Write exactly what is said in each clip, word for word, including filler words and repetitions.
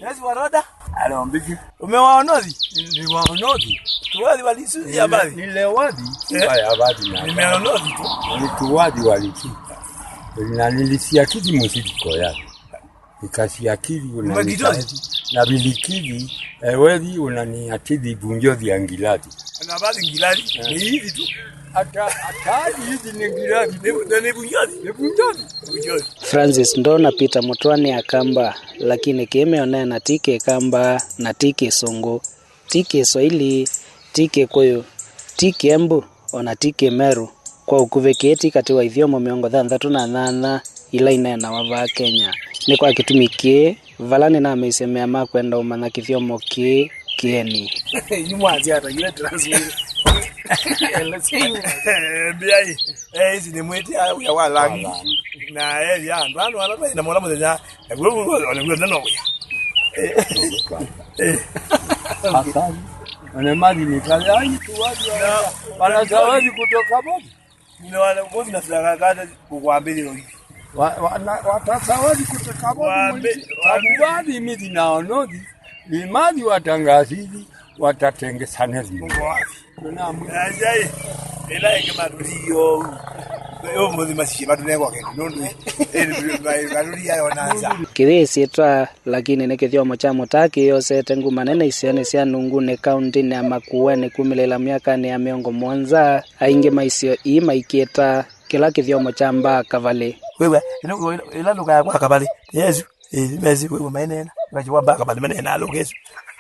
Yesu waroda. Alo mbiki. Umewaonothi? Ni waonothi. Tuwathi walisu ya bathi. Ni lewathi. Eh. Aya bathi na. Nimeonothi tu. Ni tuwathi walisu. Na nilisiakili muziki koya. Nikasiakili una. Umekitoni? Na bilikili, ewethi una ni atithi bunjothi ya ngilati. Na bathi ngilati. Eh. Ni hivi tu. Ata, ata hivi ni ngilati. Ni, ni, ni bunjothi. Ni bunjothi. Bunjothi. Francis Ndoo na Peter Mũtwa nĩ Akamba, lakini kĩĩmeo neena ti Kĩkamba na ti Kĩsũngũ, ti Kĩswaili, ti Kĩkũyũ, ti Kĩembu, o na ti Kĩmeru. Kwa ũkuvĩ, kĩĩ ti katĩ wa ithyomo mĩongo thanthatũ na nyanya ila ineenawa vaa Kenya. Nĩ kwa kĩtumi kĩĩ vala nĩnamĩisye mea ma kwenda ũmanya kĩthyomo kĩĩ kĩeni. Yu mwanzia ata, yule translate. Mbia hii. Eh, ici nĩ mwĩtĩa wĩa wa langi. Na eh, ya andũ andũ ala maina mola mũthenya. Na guo guo ona guo neno wĩa. Asali. Wana mali ni kali. Ai, tuwaji. Wana zawadi kutoka Bodi. Ni wale wote na sala kata kukwambia hivi. Wa, wa, na, watazawadi kutoka Bodi. Wambe-, wambe- Abubadi miti na onodi. Ni mali watangazidi. Watatengesa nezi. Ajai, ĩla ĩngĩ matũlio ũu. Yo mũthĩ maciĩ matũnengwa kĩndũ nũndũ ĩ, ĩ, matũlia yo na nza. Kĩyĩsyĩtwa, lakini nĩ kĩthyomo kya mũtaa kĩyosete nguma nene isionĩ sya Nunguni kaũntĩnĩ ya Makueni kumĩlĩla myakanĩ ya mĩongo mũonza. Aingĩ ma isio ii maikĩta kĩla kĩthyomo kya mbaa kavalĩ. Wĩw'a, ĩla, ĩla, ĩla lũka yakwa kavalĩ, Yesu. Ĩĩ, mesi kwĩw'a maineena, mesi wa mbaka bali maneenaa lũka ĩsu.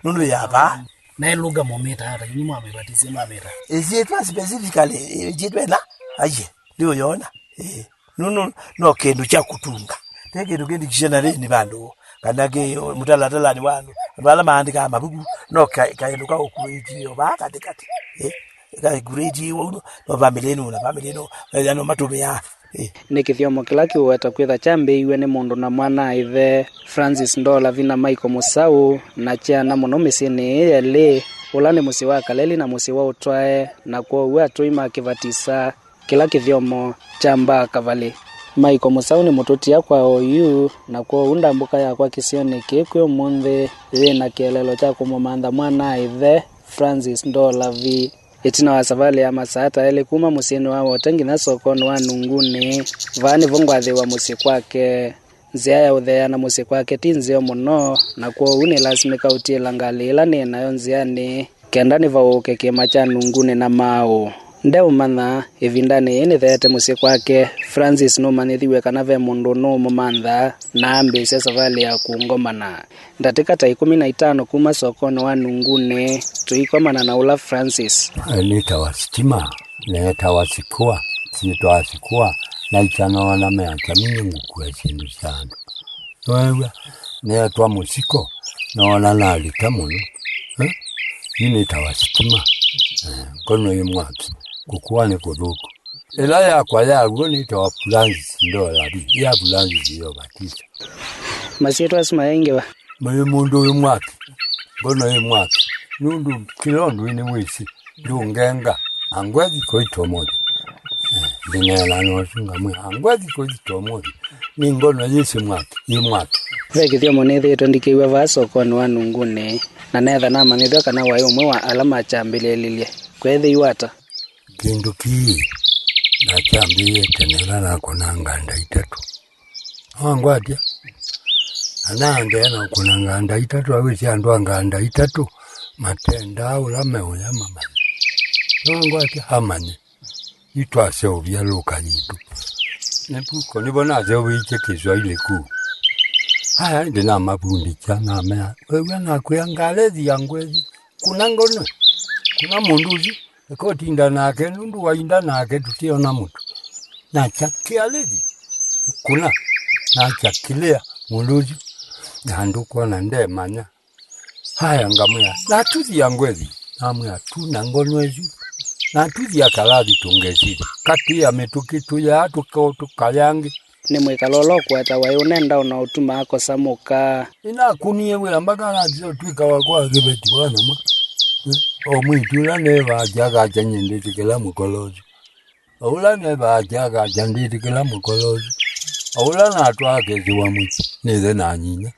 Nũndũ ya vaa. Naĩ lũka mũmĩta ata, inyu mwamĩvatisye mwamĩta. Ĩsyĩtwa specifically, ĩsyĩtwa ĩla, aiye, ndio yona. Ĩĩ. Nũndũ no kĩndũ kya kũtunga. Te kĩndũ kĩndikishanarĩnĩ vandũ, kana kĩ mũtalatalanĩ wa andũ. Andũ ala maandĩkaa mavuku, no ka-, kaĩndũ ka ũkuĩtio vaa katĩkatĩ. Ĩĩ. Ĩka grade ĩ wau no, no family ĩno na family ĩno, ethĩa no matũmĩaa. Ĩ. Nĩ kĩthyomo kĩla kĩũweta kwĩtha kyambĩĩiw'e nĩ mũndũ na mwana-a-ĩthe, Francis Ndoo Lavi na Michael Mũsaũ, na kyeana mũno mĩsyĩnĩ ĩĩ yelĩ, ũla nĩ mũsyĩ wa Kaleli na mũsyĩ wa Ũtwae, na kwoou atũi ma kĩvatisa, kĩla kĩthyomo kya mbaa kavalĩ. Michael Mũsaũ nĩ mũtũtia kwa oyu, na kwoou ndambũka yakwa kĩsionĩ kĩĩ kwĩ ũmũnthĩ yĩ na kĩeleelo kya kũmũmantha mwana-a-ĩthe, Francis Ndoo Lavi. Ĩtina wa savalĩ ya masaa ta elĩ kuma mũsyĩnĩ wa Wote nginya sokonĩ wa Nunguni, vaa nĩvo ngwathĩĩwa mũsyĩ kwake. Nzĩa ya ũtheea na mũsyĩ kwake ti nzeo mũno, na kwoou nĩlasimĩka ũtiĩla ngalĩ ĩla nĩ nayo nzĩanĩ kenda nĩvaũũke kĩĩma kya Nunguni na maaũ. Ndeũmanya, ĩvindanĩ yĩĩ nĩtheete mũsyĩ kwake. Francis nũmanyĩthiw'e kana ve mũndũ nũũmũmantha, na ambĩĩsya savalĩ ya kũngomana. Ndatĩka ta ĩkũmi na itano kuma sokonĩ wa Nunguni, tũikomana na ũla Francis. Nĩtawa Sitima, neetawa Sikũa, syĩtwa Sikũa, naikanoona meakya minye ngũkua syĩndũ sya andũ. Nĩweew'a, neetwa mũsiko, noona nalika mũno. Eh? Yu nĩtawa Sitima. Eh, ngono ĩ mwaki, kũkũa nĩ kũthũku. Ĩla yakwa ya w'o nĩtawa Francis Ndoo Lavi, ya Francis yo Batista. Masyĩtwa asu mayaingĩva. Mwĩ mũndũ wĩ mwaki, ngono ĩ mwaki, nũndũ kĩla ũndũ wĩ nĩwĩsĩ, ndũngenga, angwethi kũitomothi. Eh, ndĩneela nosu ngamwĩa, angwethi kũitomothi, nĩ ngono yĩsĩ mwaki, ĩ mwaki. Ve kĩthyomo nĩthĩĩtwe ndikĩw'a vaa sokonĩ wa Nunguni, na neetha namanyĩthw'a kana waĩ ũmwe wa ala makyambĩlĩlilye. Kweethĩiwe ata? Kĩndũ kĩĩ nakyambĩĩe tene ĩla nakũnanga nda itatũ. Wangwatya, na naendeea na kũnanga nda itatũ, awĩsĩ andũ a nda itatũ matendaa ũla meũya mamanye. Wangwatya, amanye. Yu twaseũvya lũka yitũ. Nĩvuko nĩvo naseũvĩtye Kĩswaili kũu. Aya ĩndĩ namavundĩkya, namea, weew'a nakwĩa ngalethia ngwethi, kuna ngono, kuna mũndũ ũsu. Eka ũtinda nake, nũndũ wainda nake tũtiona mũtu. Nakya kĩalĩthi, kuna, nakya kĩlĩa mũndũ ũsu, na ndũkwona ndemanya. Haya, ngamwĩa, natuthia ngwethi, namwĩa, tuna ngono ĩsu, natuthia kalathi tũngesili, katĩa mĩtũkĩ tũyaa tũko tũkayangĩ. Nĩ mwĩkalo ũla ũkũetawa ĩ ũnenda ũna ũtumaa akosa mũka. Nĩnakunie wĩa mbaka nathi ũtw'ĩka wakwa kĩveti wa nyama. O mwĩĩtu ũla nevaakya akakya nyie ndĩtĩkĩla mũkolo ũsu. O ũla nevaakya akakya ndĩtĩkĩla mũkolo ũsu. O ũla natwaa akethĩwa mũsyĩ nĩ ĩthe na nyinya.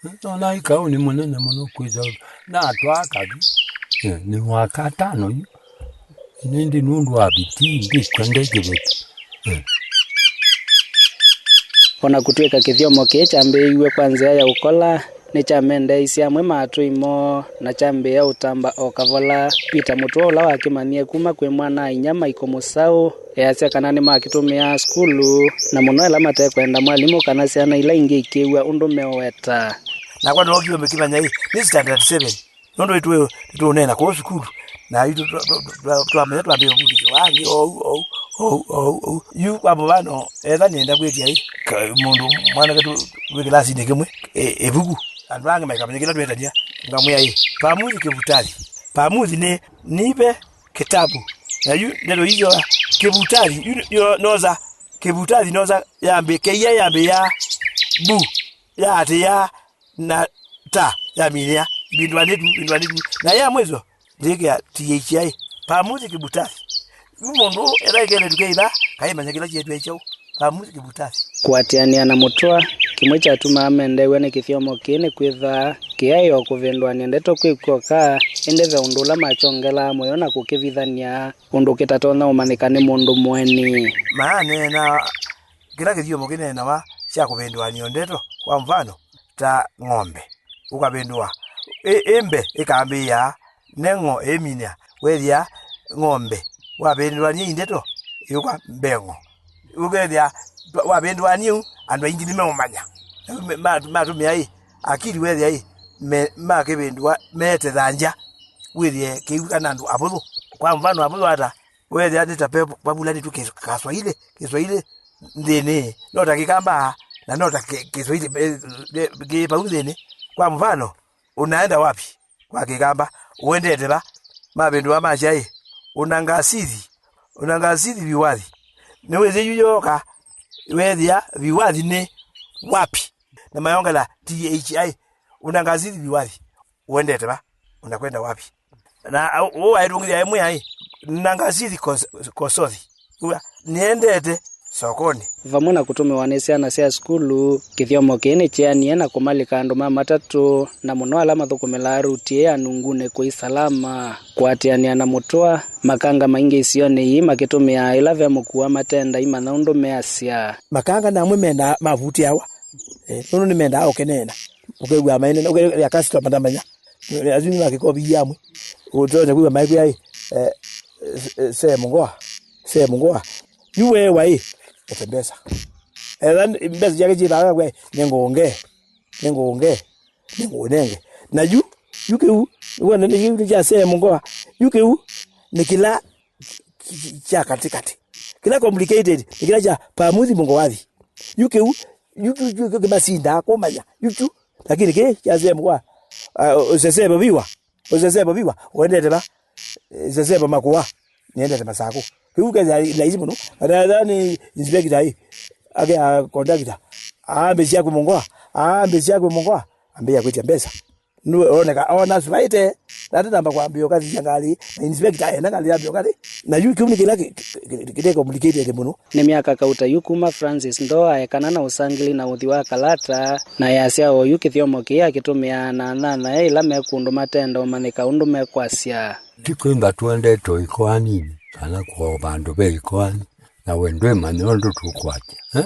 Nona ikaũ nĩ mũnene mũno kwĩsa natwaa kathi. Eh, nĩ wa katano yu. Nĩndĩ nũndũ wa vitii ndikwende kĩveti. Eh. O na kũtw'ĩka kĩthyomo kĩĩ kyambĩĩiw'e kwa nzĩa ya ũkola, nĩkyamendeeisye amwe ma atũi moo na kyambĩĩa ũtamba o kavola. Peter Mũtũa, ũla wakĩmanyie kuma kwĩ mwana-a-inyia Michael Mũsaũ, easya kana nĩmakĩtũmĩaa sukulu, na mũno ĩla matekwenda mwalimũ kana syana ila ingĩ ikĩw'a ũndũ meũweta. Nakwa nookie ũmĩkĩmanya ĩ, nĩ standard seven. Nũndũ nĩtũ-, nĩtũũneena kũu sukulu, na yu twa-, twa-, twa-, twa-, twamanya twambĩĩa ũvundĩsyo angĩ ou, ou, ou, ou, ou. Yu kwa mũvano, etha nĩenda kwĩtya ĩ, ka-, mũndũ mwanake tũ-, twĩ kĩlasinĩ kĩmwe, ĩ-, ĩvuku, andũ angĩ maikamanya kĩla twĩtany'a, ngamwĩa ĩ, pamuthi kĩvutathi. Pamuthi nĩ nipe kitabu. Na yu ndeto ii yoya kĩvutathi, yu yo nosa kĩvutathi, nosa yambĩ-, kĩia yambĩĩa bu, yaatĩĩa na ta yaminĩa, vindũanĩtu, vindũanĩtu. Na ya mwiso, ndĩkĩa T H I, pamuthi kĩvutathi. Yu mũndũ ethwa ĩkeletu keitha, kaimanya kĩla kyetu aikyau, pamuthi kĩvutathi. Kũatĩanĩa na Mũtũa, kĩmwe kyatumaa mendeew'a nĩ kĩthyomo kĩĩ nĩ kwĩtha kĩyaĩ o kũvĩndũanĩa ndeto kwĩ kw'oka, ĩndĩ ve ũndũ ũla makyongelaa mũyo na kũkĩvithany'a ũndũ kĩtatonya ũmanyĩka nĩ mũndũ mũeni. Maaneenaa kĩla kĩthyomo kĩneenawa kya kũvĩndũanĩa ndeto, kwa mfano, ta ng'ombe. Ũkavĩndũa ĩ, ĩ mbe ĩkambĩĩa, ne ng'o ĩminĩa, weethĩa ng'ombe. Wavĩndũanĩa ĩ ndeto, yũka mbeng'o. Ũkethĩa wavĩndũanĩa ũ, andũ aingĩ nĩmeũmanya. Ma-, matũmĩa ĩ, akili weethĩa ĩ, me-, makĩvĩndũa meete thangya, wĩthĩe kĩu kana andũ avũthũ. Kwa mfano, avũthũ ata? Weethĩa nĩ ta pe-, vavulanĩtw'e kĩ-, Kaswahili, Kiswahili nthĩnĩ, no ta Kĩkamba, na no ta kĩ-, Kiswahili, eh, eh, kĩ vau nthĩnĩ. Kwa mfano, "Unaenda wapi?" kwa Kĩkamba, "Ũendete va?" Mavĩndũa masya ĩ, "Unangasithi, unangasithi viwathi." Nĩwĩsĩ yu yooka, weethĩa viwathi nĩ wapi, na mayongela T H I, "Unangasithi viwathi, ũendete va? Unakwenda wapi?" Na ũũ aĩtũngĩthya ĩmwe aĩ, "Nangasithi kos-, kosothi." Ũa, "Nĩendete sokonĩ." Vamwe na kũtũmĩwa nĩ syana sya sukulu, kĩthyomo kĩĩ nĩkyeanie na kũmalika andũ ma matatũ, na mũno ala mathũkũmĩlaa ruti ĩĩ ya Nungunĩ kũi Salama. Kũatĩanĩa na Mũtũa, makanga maingĩ isionĩ ii makĩtũmĩaa ĩla ve mũkua matenda imanya ũndũ measya. Makanga namwe mendaa mavutĩawa, eh, nũndũ nĩmendaa ũkeneena. Ũkew'a mainene, ũkew'a customer ndamanya. Asu nĩ makĩkovi amwe. Ũtonya kwĩw'a maĩkwĩa ĩ, eh, eh, "Semu ngoa, semu ngoa." Yu weewa ĩ, ete mbesa. Etha mbesa syake syĩthaa, weewa ĩ, "Nĩngũũnge, nĩngũũnge, nĩngũũnenge." Na yu, yu kĩu, wona nĩ kĩu kya semu ngoa. Yu kĩu nĩ kĩla kya katĩkatĩ. Kĩla complicated nĩ kĩla kya pamuthi mũngo wathi. Yu kĩu, yu kĩu, yu kĩu kĩmasindaa kũmanya. Yu kyu, lakini kĩ kya semu ngoa, ah, ũseseve viwa. Ũseseva viwa, ũendete va? Seseva makũa, nĩendete Masakũ. Kĩu kethĩa laisi mũno. Kana ethĩa nĩ inspector ĩ, akea conductor, aambĩsya kwĩ mũngoa, aambĩsya kwĩ mũngoa, ambĩĩa kwĩtya mbesa. Nũoneka ona sulaite, na atĩtamba kwambĩa ũkathithya ngalĩ, na inspector enda ngalĩ yambĩa ũkathi. Na yu kĩu nĩ kĩla kĩ-, kĩ-, kĩ-, kĩte complicated mũno. Nĩ myaka kauta yu kuma Francis Ndoo aekana na ũsangĩli na ũthi wa kalata, na easya oyu kĩthyomo kĩĩ akĩtũmĩaa na anyanyae ĩla me kũndũ matenda ũmanyĩka ũndũ mekwasya. Ti kwĩmba tũendete o ĩkoaninĩ, kana kwa vandũ ve ĩkoani, na we ndwĩmanya ũndũ tũkwatya, eh?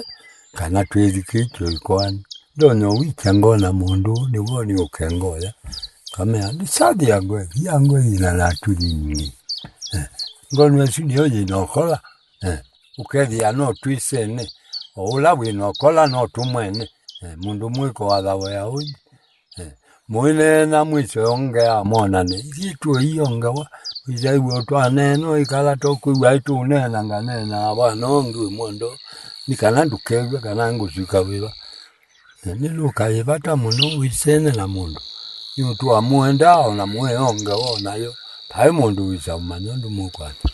Kana twĩthukĩĩtye o ĩkoani. Ndonya ũikya ngona mũndũ ũũ nĩw'o nĩ ũkengoya. Kamea, "Nĩsathĩa ngwe, ya ngwe yĩna na atuthi nyingĩ." Eh, ngono ĩsu nĩyo yĩna ũkola. Eh, ũkethĩa no twĩsene, o ũla wĩ na ũkola no tũmwene. Eh, mũndũ mwĩko wathawe ya ũi. Eh, mũineena mwĩso yongea mwonane, ithyĩ tũiyongewa, wĩsaĩw'a twaneena, ĩkala tokwĩw'a aitũneena, nganeena vana ũngĩ wĩ mwendo, nĩ kana ndũkew'e kana ngũsika wĩva. Nĩ nũkaĩ vata mũno wĩsene na mũndũ, nĩ ũtũa mũendaa o na mũeongewa o nayo, vai mũndũ wĩsa ũmanya ũndũ mũkwata.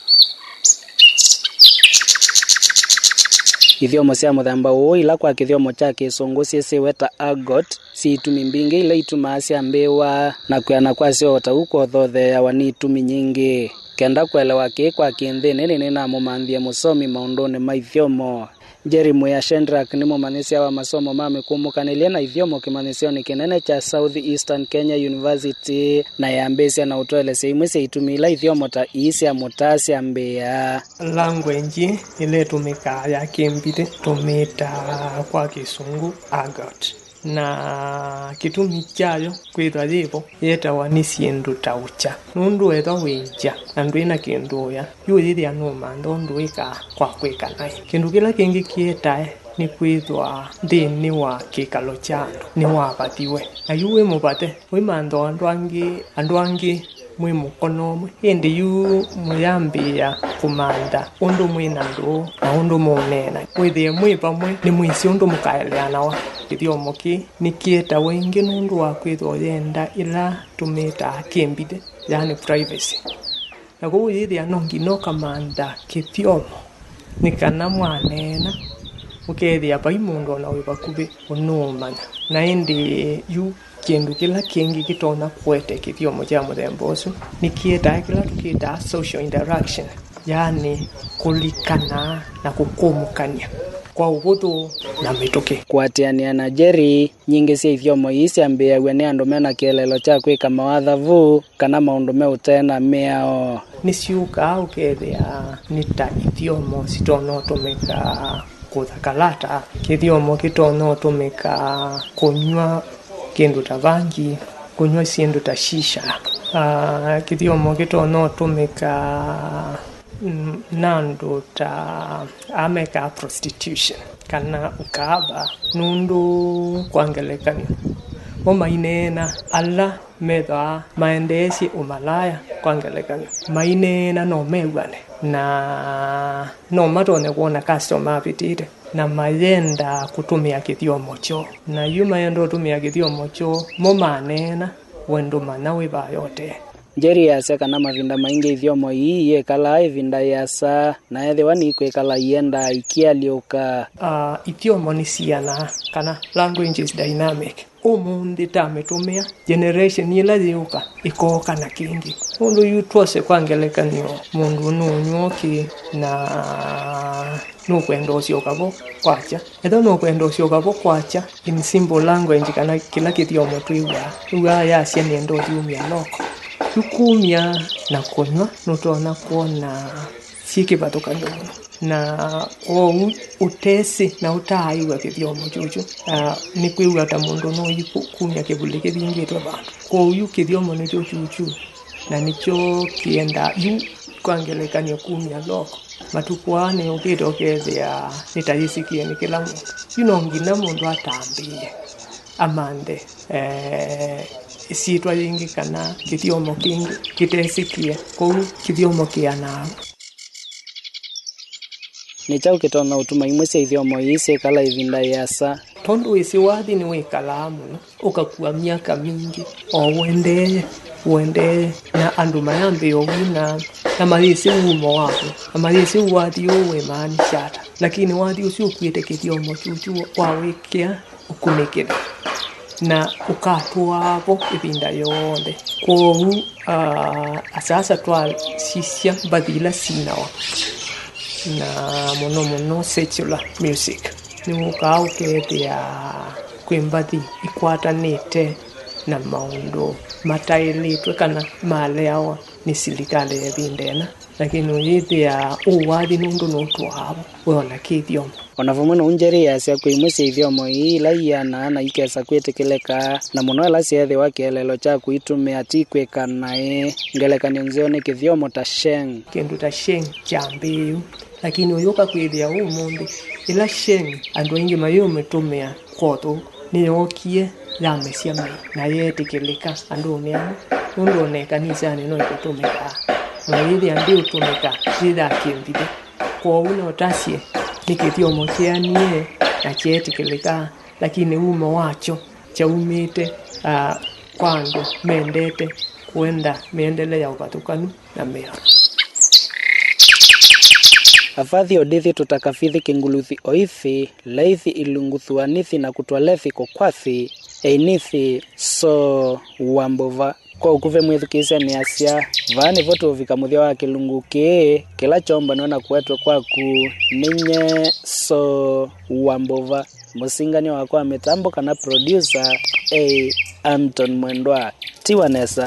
Ithyomo sya mũthemba ũũ, ila kwa kĩthyomo kya Kĩsũngũ syĩsĩwe ta argot, syĩ itumi mbingĩ ila itumaa syambĩĩwa, na kwĩana kwasyo o ta ũu kwothotheeawa nĩ itumi nyingĩ. Kenda kũelewa kĩĩ kwa kĩnthĩnĩ, nĩnĩnamũmanthie mũsomi maũndũnĩ ma ithyomo. Jerry Mwĩa Shendrak nĩ mũmanyĩsya wa masomo ma mĩkũmũkanĩlye na ithyomo kĩmanyĩsyonĩ kĩnene kya South Eastern Kenya University, na yambĩĩsya na ũtũelesya imwe sya itumi ila ithyomo ta ii syamũtaa syambĩĩa. Language ĩla ĩtũmĩkaa ya kĩmbithĩ tũmĩtaa kwa Kĩsũngũ argot. Na kĩtumi kyayo kwĩthwa yĩ vo yĩetawa nĩ syĩndũ ta ũkya, nũndũ ethwa wĩ ngya na ndwĩ na kĩndũ ũya, yu ũyĩthĩa nũmantha ũndũ wĩkaa kwa kwĩka naĩ. Kĩndũ kĩla kĩngĩ kĩetae nĩ kwĩthwa nthĩnĩ wa kĩkalo kya andũ nĩwavathiwe, na yu wĩ mũvate, ũimantha o andũ angĩ, andũ angĩ mwĩ mũkono ũmwe, ĩndĩ yu mũyambĩĩa kũmantha ũndũ mwĩ na ndũũ na ũndũ mũũneena. Wĩthĩe mwĩ vamwe nĩmwĩsĩ ũndũ mũkaeleanawa. Kĩthyomo kĩĩ nĩkĩetawa ĩngĩ nũndũ wa kwĩthwa ũyenda ĩla tũmĩtaa kĩmbithĩ, yaani privacy. Na kwoou ũyĩthĩa no nginya ũkamantha kĩthyomo nĩ kana mwaneena, ũkethĩa vai mũndũ o na wĩ vakuvĩ ũnũũmanya. Na ĩndĩ yu kĩndũ kĩla kĩngĩ kĩtonya kũete kĩthyomo kya mũthemba ũsu nĩ kĩetae kĩla tũkĩtaa social interaction, yaani kũlikana na kũkũmũkany'a kwa ũvũthũ na mĩtũkĩ. Kũatĩanĩa na Jerry, nyingĩ sya ithyomo ii syambĩĩaw'a nĩ andũ me na kĩeleelo kya kwĩka mawathavu kana maũndũ me ũtee na mĩao. Nĩsyũkaa ũkethĩa nĩ ta ithyomo sitonya ũtũmĩka kũtha kalata. Kĩthyomo kĩtonya ũtũmĩka kũnyw'a kĩndũ ta vangi, kũnyw'a syĩndũ ta shisha. Ah, kĩthyomo kĩtonya ũtũmĩka, mm, na andũ ta ala mekaa prostitution kana ũkaava, nũndũ kwa ngelekany'o mo maineena ala methwaa maendeesye ũmalaya, kwa ngelekany'o, maineena no mew'ane, na no matonye kwona customer avĩtĩte, na mayenda kũtũmĩa kĩthyomo kyoo. Na yu mayenda ũtũmĩa kĩthyomo kyoo, mo maneena, we ndũmanya wĩ vaa yote. Njeri easya kana mavinda maingĩ ithyomo ii iyĩkalaa ĩvinda yĩasa, na ethĩwa niikwĩkala iendaa ikĩalyũka. Ah, ithyomo nĩsianaa, kana language is dynamic. Ũmũnthĩ tamĩtũmĩa, generation ĩla yĩũka ĩkooka na kĩngĩ. Nũndũ yu twose kwa ngelekany'o, mũndũ nũũnyw'a ũkĩ na nũkwenda ũsyoka vo kwakya. Ethĩwa nũkwenda ũsyoka vo kwakya, in simple language, kana kĩla kĩthyomo twĩw'aa, wĩw'aa yasya nĩenda ũthi umya loko. Yu kumya na kũnyw'a nũtonya kwona syĩ kĩvathũkany'o mũno. Na kwoou ũtesĩ na ũtaaĩw'a kĩthyomo kyũkyũ, ah, nĩkwĩw'a ta mũndũ nũũthi ku-, kumya kĩvulĩ kĩvingĩtwe vandũ. Kwoou yu kĩthyomo nĩkyo kyũkyũ, na nĩkyo kĩendaa yu, kwa ngelekany'o, kumya loko. Matukũ aa nĩyũkĩte ũkethĩa nĩtayĩsĩkĩe nĩ kĩla mũndũ. Yu no nginya mũndũ atambĩĩe, amanthe, eh, ĩsyĩtwa yĩngĩ kana kĩthyomo kĩngĩ kĩtesĩkĩe, kwoou kĩthyomo kĩanaa. Nĩ kyaũ kĩtonya ũtuma imwe sya ithyomo ii syĩkala ĩvinda yĩasa? Tondũ wĩsĩ wathi nĩwĩkalaa mũno, ũkakua myaka mingĩ o ũendeeye, ũendeeye, na andũ mayambĩĩa ũwina, na mayĩsĩ wumo waw'o, na mayĩsĩ wathi ũũ wĩmaanisha ata. Lakini wathi ũsu ũkuĩte kĩthyomo kyũkyũ wawĩkĩa ũkunĩkĩle, na ũkatũaa vo ĩvinda yonthe. Kwoou, ah, asa asa twasisya mbathi ila sinawa, na mũno mũno secular music, nĩwũkaa ũkethĩa kwĩ mbathi ikwatanĩte na maũndũ mataĩlĩtwe kana maleawa nĩ silikalĩ ya ĩvinda ĩna. Lakini ũyĩthĩa ũũ wathi nũndũ nũtũaa vo, we ona kĩthyomo. O na vamwe na ũu, Njeri easya kwĩ imwe sya ithyomo ii ila ianaa na ikesa kwĩtĩkĩlĩka, na mũno ĩla syeethĩwa kĩeleelo kya kũitũmĩa ti kwĩka naĩ. Ngelekany'o nzeo nĩ kĩthyomo ta sheng. Kĩndũ ta sheng kyambĩĩe yu, lakini ũyũka kwĩthĩa ũmũnthĩ, ĩla sheng andũ aingĩ mayĩũmĩtũmĩa kwotũ nĩyookie yamesya mĩĩ na yeetĩkĩlĩka andũnĩ amwe, nũndũ o na ĩkanisanĩ no ĩkũtũmĩkaa. Na yĩthĩa ndĩũtũmĩka yĩ ya kĩmbithĩ. Kwoou no ũtasye nĩ kĩthyomo kyeanie na kyeetĩkĩlĩka, lakini wumo wakyo kyaumĩte, ah, kwa andũ mendete kũenda mĩendele ya ũvathũkanu na mĩao. Avathi odithi tutakafithi kinguluthi oithi, leithi ilunguthuanithi na kutwalethi kokwathi, einithi so wambuva. Kwa ũkuvĩ mwĩthukĩĩsya nĩasya, vaa nĩvo tũũvika mũthya wa kĩlungu kĩĩ, kĩla kyoombanw'a na kũetwe kwaku nĩ nye Soo wa Mbuva. Mũsingany'a wakwa wa mĩtambo kana producer e Anton Mwendwa. Tiwa nesa.